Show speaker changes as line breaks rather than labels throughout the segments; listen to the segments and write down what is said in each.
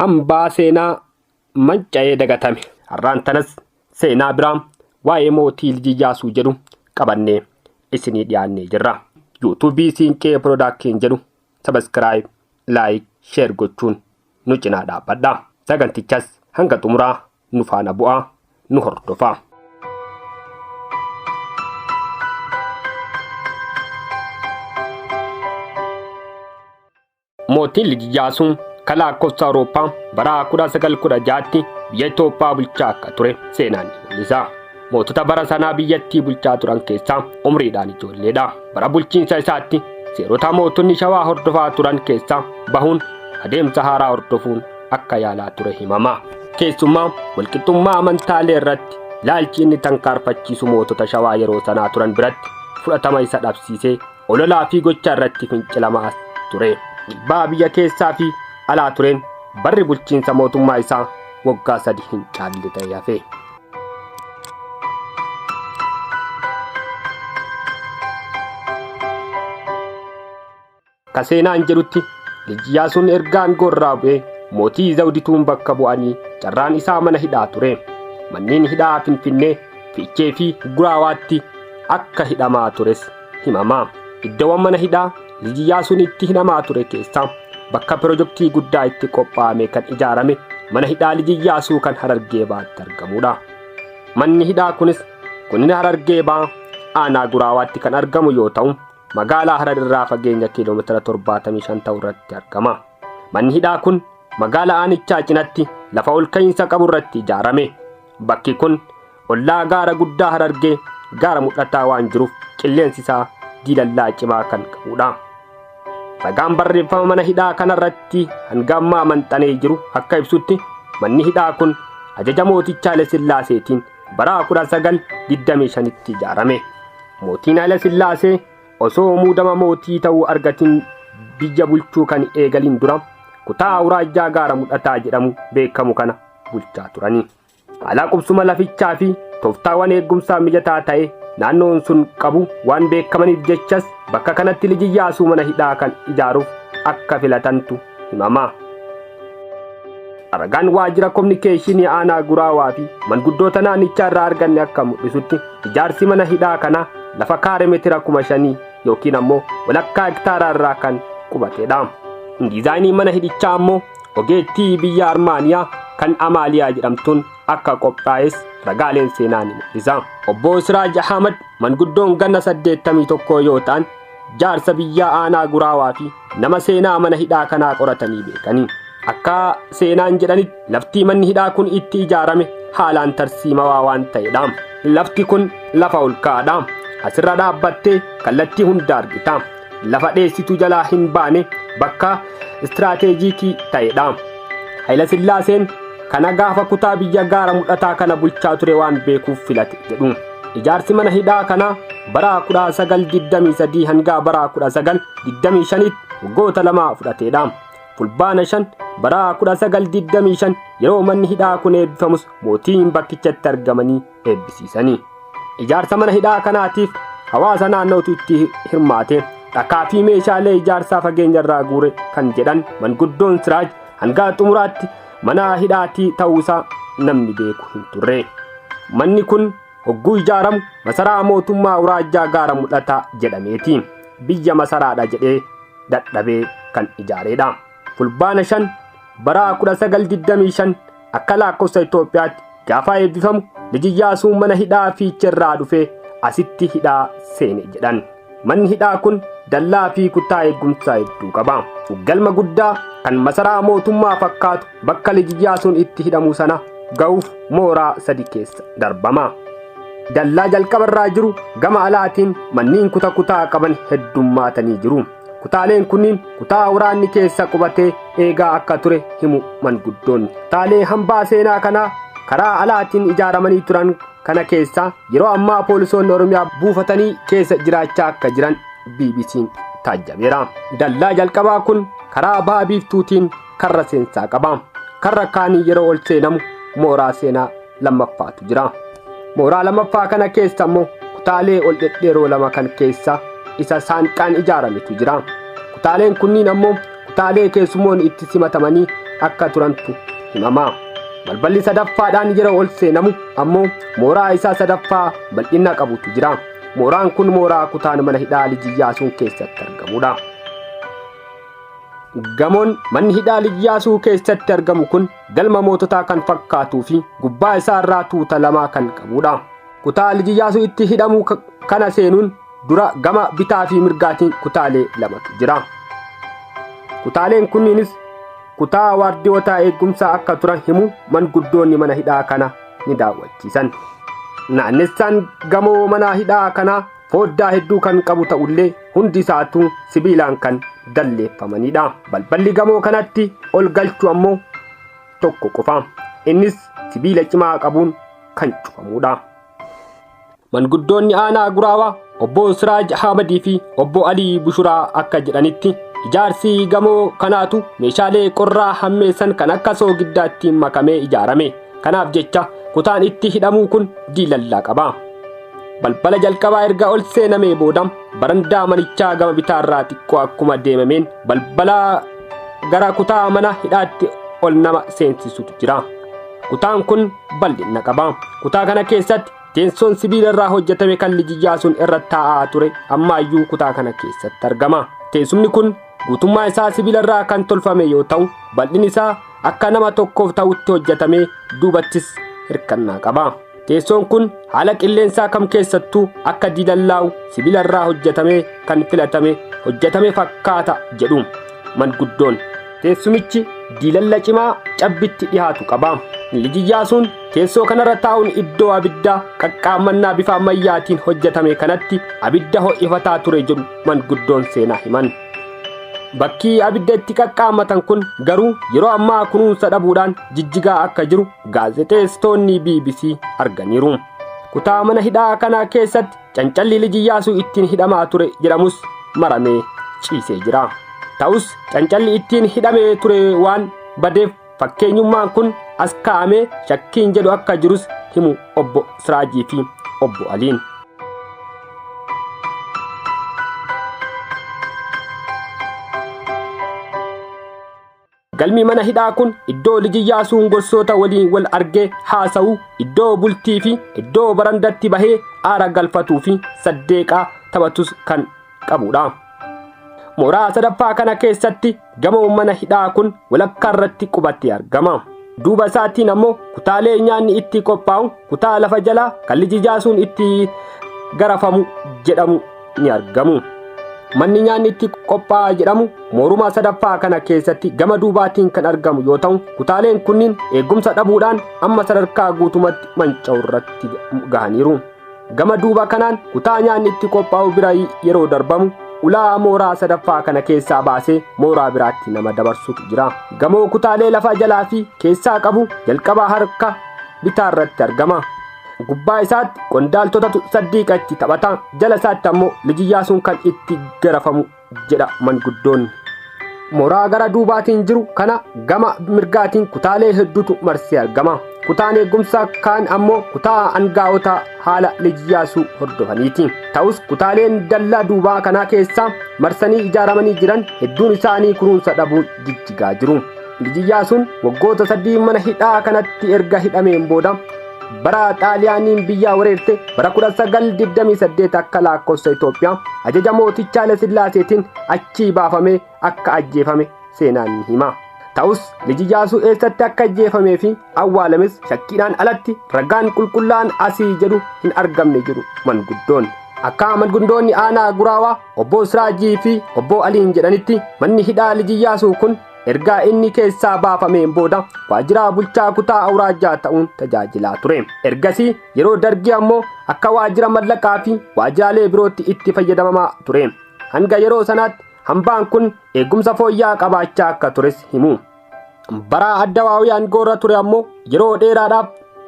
Hambaa seenaa manca'ee dagatame. Har'aan tanas seenaa biraa waa'ee mootii Lij Iyyaasuu jedhu qabannee isinii dhiyaannee jirra. Yuutuubii Siinqee Piroodaaktiin jedhu sabiskiraayib, laayik, sheer gochuun nu cinaa dhaabbadha. Sagantichas hanga xumuraa nu faana bu'aa nu hordofaa. Mootiin Lij Iyyaasuun kan lakkoofsa Awurooppaa bara 1916tti biyya Itoophiyaa bulchaa akka ture seenaan ni mul'isa. Mootota bara sanaa biyyattii bulchaa turan keessaa umriidhaan ijoolleedha. Bara bulchiinsa isaatti seerota mootonni Shawaa hordofaa turan keessaa bahuun adeemsa haaraa hordofuun akka yaalaa ture himama. Keessumaa walqixxummaa amantaalee irratti ilaalchi inni tankaarfachiisu mootota Shawaa yeroo sanaa turan biratti fudhatama isa dhabsiisee ololaa fi gocha irratti fincilamaa ture. Dhiibbaa biyya keessaa fi alaa tureen barri bulchiinsa mootummaa isaa waggaa 3 hin caalle ta'e hafe. Akka seenaan jedhutti Lij Iyyaasuun erga aangoo irraa bu'ee mootii Zawdituun bakka bu'anii carraan isaa mana hidhaa ture. Manneen hidhaa Finfinnee, Fiichee fi Guraawaatti akka hidhamaa tures himama. Iddoowwan mana hidhaa Lij Iyyaasuun itti hidhamaa ture keessaa bakka pirojektii guddaa itti qophaa'ame kan ijaarame mana hidhaa Lij Iyyaasuu kan Harargee Bahaatti argamudha. Manni hidhaa kunis godina Harargee Bahaa aanaa Guraawaatti kan argamu yoo ta'u magaalaa Harar irraa fageenya kiiloomeetira 75 ta'u irratti argama. Manni hidhaa kun magaalaa aanichaa cinatti lafa ol ka'iinsa qabu irratti ijaarame. Bakki kun ollaa gaara guddaa Harargee gaara mul'ataa waan jiruuf qilleensi isaa diilallaa cimaa kan qabudha. Ragaan barreeffama mana hidhaa kanarratti hanga ammaa maxxanee jiru akka ibsutti manni hidhaa kun ajaja mooticha Haile Sillaaseetiin bara 1925tti ijaarame. Mootiin Haile Sillaasee osoo muudama mootii ta'uu argatiin biyya bulchuu kan eegalin dura kutaa awuraajjaa gaara mul'ataa jedhamu beekamu kana bulchaa turani. Haala qubsuma lafichaa fi tooftaawwan eegumsaa mijataa ta'e naannoon sun qabu waan beekamaniif jechas bakka kanatti Lij Iyyaasuu mana hidhaa kan ijaaruuf akka filatantu himama. Ragaan waajjira kominikeeshinii aanaa Guraawaa fi manguddoota naannichaa irraa arganne akka mul'isutti ijaarsi mana hidhaa kanaa lafa kaare meetira 5,000 yookiin ammoo walakkaa hektaaraa irraa kan qubatedha. Diizaayinii mana hidhichaa ammoo ogeettii biyya Armaaniyaa kan Amaaliyaa jedhamtuun akka qophaa'es ragaaleen seenaa ni mul'isa. Obbo Siraaj Ahmad manguddoon ganna 81 yoo ta'an jaarsa biyyaa aanaa Guraawaa fi nama seenaa mana hidhaa kanaa qoratanii beekani. Akka seenaan jedhanitti lafti manni hidhaa kun itti ijaarame haalaan tarsiimawaa waan ta'edha. Lafti kun lafa ol ka'aadha. Asirra dhaabbattee kallattii hunda argita. Lafa dheessituu jalaa hin baane bakka istiraateejiikii ta'edha. Haayila Sillaaseen kana gaafa kutaa biyya gaara mul'ataa kana bulchaa ture waan beekuuf filate jedhu. Ijaarsi mana hidhaa kanaa bara 1923 hanga bara 1925tti waggoota lama fudhateedha. Fulbaana 5 bara 1925 yeroo manni hidhaa kun eebbifamus mootiin bakkichatti argamanii eebbisiisanii. Ijaarsa mana hidhaa kanaatiif hawaasa naannootu itti hirmaate dhakaa fi meeshaalee ijaarsaa fageenya irraa guure kan jedhan manguddoon Siraaj hanga xumuraatti mana hidhaatii ta'uusaa namni beeku hin turre. Manni kun hogguu ijaaramu masaraa mootummaa Awuraajjaa gaara mul'ataa jedhameeti. Biyya masaraadha jedhee dadhabee kan ijaareedha. Fulbaana 5 bara 1925 akka lakkoofsa Itoophiyaatti gaafa eebbifamu Lij Iyyaasuun mana hidhaa Fiicheerraa dhufee asitti hidhaa seene jedhan. Manni hidhaa kun dallaa fi kutaa eegumsaa hedduu qaba. Galma guddaa kan masaraa mootummaa fakkaatu bakka Lij Iyyaasuun itti hidhamu sana ga'uuf mooraa 3 keessa darbama. Dallaa jalqabarraa jiru gama alaatiin manneen kuta kutaa qaban heddummaatanii jiru. Kutaaleen kunniin kutaa waraanni keessa qubatee eegaa akka ture himu manguddoonni. Kutaalee hambaa seenaa kanaa karaa alaatiin ijaaramanii turan kana keessa yeroo ammaa poolisoonni Oromiyaa buufatanii keessa jiraachaa akka jiran BBC'n taajjabeera. Dallaa jalqabaa kun karaa baha biiftuutiin karra seensaa qaba. Karra kaanii yeroo ol seenamu mooraa seenaa lammaffaatu jira. Mooraa lammaffaa kana keessa immoo kutaalee ol dhedheeroo lama kan keessa isa saanqaan ijaarametu jira. Kutaaleen kunniin ammoo kutaalee keessummoonni itti simatamanii akka turantu himama. Balballi sadaffaadhaan yeroo ol seenamu ammoo mooraa isaa sadaffaa bal'ina qabutu jira. Mooraan kun mooraa kutaan mana hidhaa Lij Iyyaasuun keessatti argamudha. Gamoon manni hidhaa Lij Iyyaasuu keessatti argamu kun galma moototaa kan fakkaatuu fi gubbaa isaa irraa tuuta lamaa kan qabudha. Kutaa Lij Iyyaasuu itti hidhamu kana seenuun dura gama bitaa fi mirgaatiin kutaalee lamatu jira. Kutaaleen kunniinis kutaa waardiyootaa eegumsaa akka turan himu manguddoonni mana hidhaa kana ni daawwachiisan. Naannessaan gamoo mana hidhaa kanaa foddaa hedduu kan qabu ta'ullee hundi isaatuu sibiilaan kan dalleeffamanidha. Balballi gamoo kanatti ol galchu ammoo tokko qofa. Innis sibiila cimaa qabuun kan cufamudha. Manguddoonni aanaa Guraawaa obbo Siraaj Ahmadii fi obbo Alii Bushuraa akka jedhanitti ijaarsi gamoo kanaatu meeshaalee qorraa hammeessan kan akka soogiddaatti makamee ijaarame. Kanaaf jecha kutaan itti hidhamuu kun diilallaa qaba. Balbala jalqabaa erga ol seenamee booda barandaa manichaa gama bitaarraa xiqqoo akkuma deemameen balbala gara kutaa mana hidhaatti ol nama seensisutu jira. Kutaan kun bal'ina qaba. Kutaa kana keessatti teessoon sibiila irraa hojjetame kan Lij Iyyaasuun irra taa'aa ture ammaayyuu kutaa kana keessatti argama. Teessumni kun guutummaa isaa sibiila irraa kan tolfame yoo ta'u bal'inni isaa akka nama tokkoof ta'utti hojjetamee duubattis hirkannaa qaba. Teessoon kun haala qilleensaa kam keessattuu akka diilallaa'u sibiila irraa hojjetamee kan filatame hojjetame fakkaata jedhu manguddoon. Teessumichi diilalla cimaa cabbitti dhiyaatu qaba. Lij Iyyaasuun teessoo kanarra taa'uun iddoo abiddaa qaqqaammannaa bifa ammayyaatiin hojjetame kanatti abidda ho'ifataa ture jedhu manguddoon seenaa himan. Bakki abidda itti qaqqaammatan kun garuu yeroo ammaa kunuunsa dhabuudhaan jijjigaa akka jiru gaazexeessitoonni BBC arganiiru. Kutaa mana hidhaa kana keessatti cancalli Lij Iyyaasuu ittiin hidhamaa ture jedhamus maramee ciisee jira. Ta'us cancalli ittiin hidhamee ture waan badeef fakkeenyummaan kun as kaa'amee shakkiin jedhu akka jirus himu obbo Siraajii fi obbo Aliin. Galmi mana hidhaa kun iddoo Lij Iyyaasuun gorsoota waliin wal argee haasa'u, iddoo bultii fi iddoo barandatti bahee aara galfatuu fi saddeeqaa taphatus kan qabudha. Mooraa sadaffaa kana keessatti gamoon mana hidhaa kun walakkaa irratti qubatee argama. Duuba isaatiin ammoo kutaalee nyaanni itti qophaa'u, kutaa lafa jalaa kan Lij Iyyaasuun itti garafamu jedhamu ni argamu. Manni nyaanni itti qophaa'a jedhamu mooruma sadaffaa kana keessatti gama duubaatiin kan argamu yoo ta'u kutaaleen kunniin eegumsa dhabuudhaan amma sadarkaa guutumatti manca'u irratti gahaniiru. Gama duuba kanaan kutaa nyaanni itti qophaa'u bira yeroo darbamu ulaa mooraa sadaffaa kana keessaa baasee mooraa biraatti nama dabarsutu jira. Gamoo kutaalee lafa jalaa fi keessaa qabu jalqabaa harka bitaarratti argama. Gubbaa isaatti qondaaltotatu saddiiqa itti taphata, jala isaatti ammoo Lij Iyyaasuun kan itti garafamu jedha manguddoonni. Mooraa gara duubaatiin jiru kana gama mirgaatiin kutaalee hedduutu marsee argama. Kutaan eegumsaa kaan ammoo kutaa angaa'ota haala Lij Iyyaasuu hordofaniiti. Ta'us kutaaleen dallaa duubaa kanaa keessaa marsanii ijaaramanii jiran hedduun isaanii kunuunsa dhabuun jijjigaa jiru. Lij Iyyaasuun waggoota 3 mana hidhaa kanatti erga hidhameen booda bara Xaaliyaaniin biyya weerarte bara 1928 akka lakkoofsa Itoophiyaa ajaja mootichaa Haile Sillaaseetiin achii baafamee akka ajjeefame seenaan ni hima. Ta'us Lij Iyyaasuu eessatti akka ajjeefamee fi awwaalames shakkiidhaan alatti ragaan qulqullaan asii jedhu hin argamne jedhu manguddoon. Akka manguddoonni aanaa Guraawaa obbo Siraajii fi obbo Aliin jedhanitti manni hidhaa Lij Iyyaasuu kun ergaa inni keessaa baafameen booda waajjira bulchaa kutaa awuraajjaa ta'uun tajaajilaa ture. Ergasii yeroo dargii ammoo akka waajjira mallaqaa fi waajjiraalee birootti itti fayyadamamaa ture. Hanga yeroo sanaatti hambaan kun eegumsa fooyya'aa qabaachaa akka tures himu. Bara Addawaawii aangoorra ture ammoo yeroo dheeraadhaaf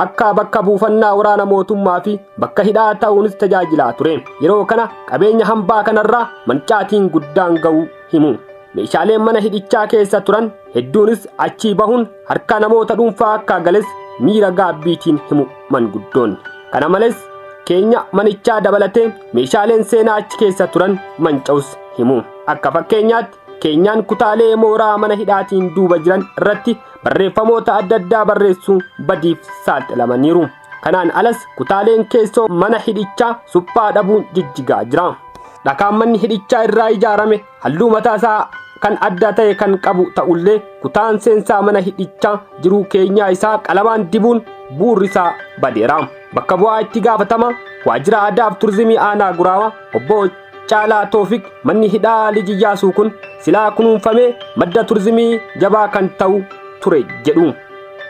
akka bakka buufannaa waraana mootummaa fi bakka hidhaa ta'uunis tajaajilaa ture. Yeroo kana qabeenya hambaa kanarraa mancaatiin guddaan ga'uu himu. Meeshaaleen mana hidhichaa keessa turan hedduunis achii bahuun harka namoota dhuunfaa akka gales miira gaabbiitiin himu manguddoonni. Kana malees keenya manichaa dabalatee meeshaaleen seenaa achi keessa turan manca'us himu. Akka fakkeenyaatti Keenyaan kutaalee mooraa mana hidhaatiin duuba jiran irratti barreeffamoota adda addaa barreessuun badiif saaxilamaniiru. Kanaan alas kutaaleen keessoo mana hidhichaa suphaa dhabuun jijjigaa jira. Dhakaan manni hidhichaa irraa ijaarame halluu mataa isaa kan adda ta'e kan qabu ta'ullee kutaan seensaa mana hidhichaa jiru keenyaa isaa qalamaan dibuun bu'uurri isaa badeera. Bakka bu'aa itti gaafatama waajjira aadaa fi turizimii aanaa Guraawaa obbo Caalaa Toofiq manni hidhaa Lij Iyyaasuu kun silaa kunuunfamee madda turizimii jabaa kan ta'u ture jedhu.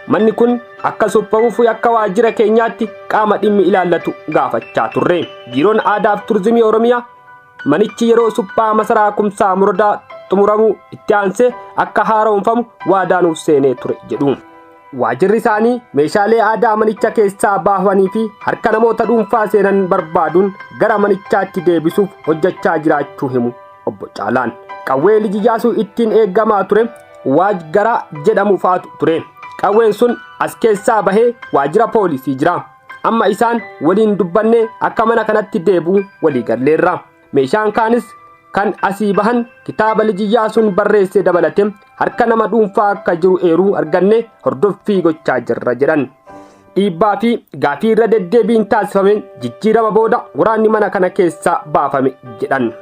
Manni kun akka suphamuuf akka waajjira keenyaatti qaama dhimmi ilaallatu gaafachaa turre. Biiroon aadaa fi turizimii Oromiyaa manichi yeroo suphaa masaraa Kumsaa Morodaa xumuramuu itti aansee akka haaromfamu waadaa nuuf seenee ture jedhu. Waajjirri isaanii meeshaalee aadaa manicha keessaa baafamanii fi harka namoota dhuunfaa seenan barbaaduun gara manichaatti deebisuuf hojjechaa jiraachuu himu obbo Caalaan. Qawwee Lij Iyyaasuu ittiin eegamaa ture waajjira jedhamu faatu ture. Qawween sun as keessaa bahee waajjira poolisii jira. Amma isaan waliin dubbannee akka mana kanatti deebi'u walii galleerra. Meeshaan kaanis kan asii bahan kitaaba Lij Iyyaasuun barreesse dabalate harka nama dhuunfaa akka jiru eeruu arganne hordoffii gochaa jirra jedhan. Dhiibbaa fi gaafii irra deddeebiin taasifameen jijjiirama booda waraanni mana kana keessaa baafame jedhan.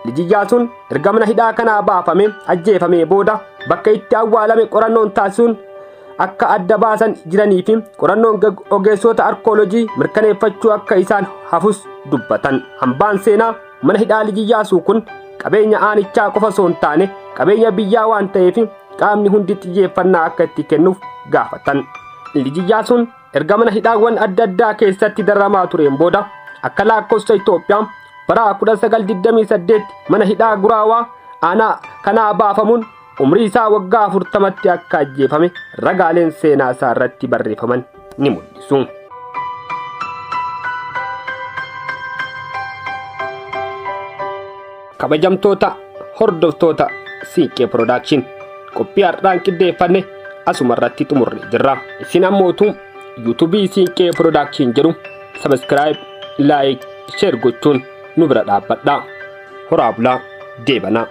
Lij Iyyaasuun erga mana hidhaa kanaa baafame ajjeefamee booda bakka itti awwaalame qorannoon taasisuun akka adda baasan jiranii fi qorannoon ogeessota arkoolojii mirkaneeffachuu akka isaan hafus dubbatan. Hambaan seenaa mana hidhaa Lij Iyyaasuu kun qabeenya aanichaa qofa osoo hin taane qabeenya biyyaa waan ta'eef qaamni hundi xiyyeeffannaa akka itti kennuuf gaafatan. Lij Iyyaasuun erga mana hidhaawwan adda addaa keessatti dararamaa tureen booda akka lakkoofsa Itoophiyaa bara 1928 mana hidhaa Guraawaa aanaa kanaa baafamuun umrii isaa waggaa 40tti akka ajjeefame ragaaleen seenaa isaa irratti barreeffaman ni mul'isu. Kabajamtoota hordoftoota Siinqee Production qophii har'aan qindeeffanne asuma irratti xumurre jirra. Isin ammootu yuutuubii Siinqee Production jedhu subscribe, like, share gochuun nu bira dhaabbadha. Horaa bulaa deebanaa.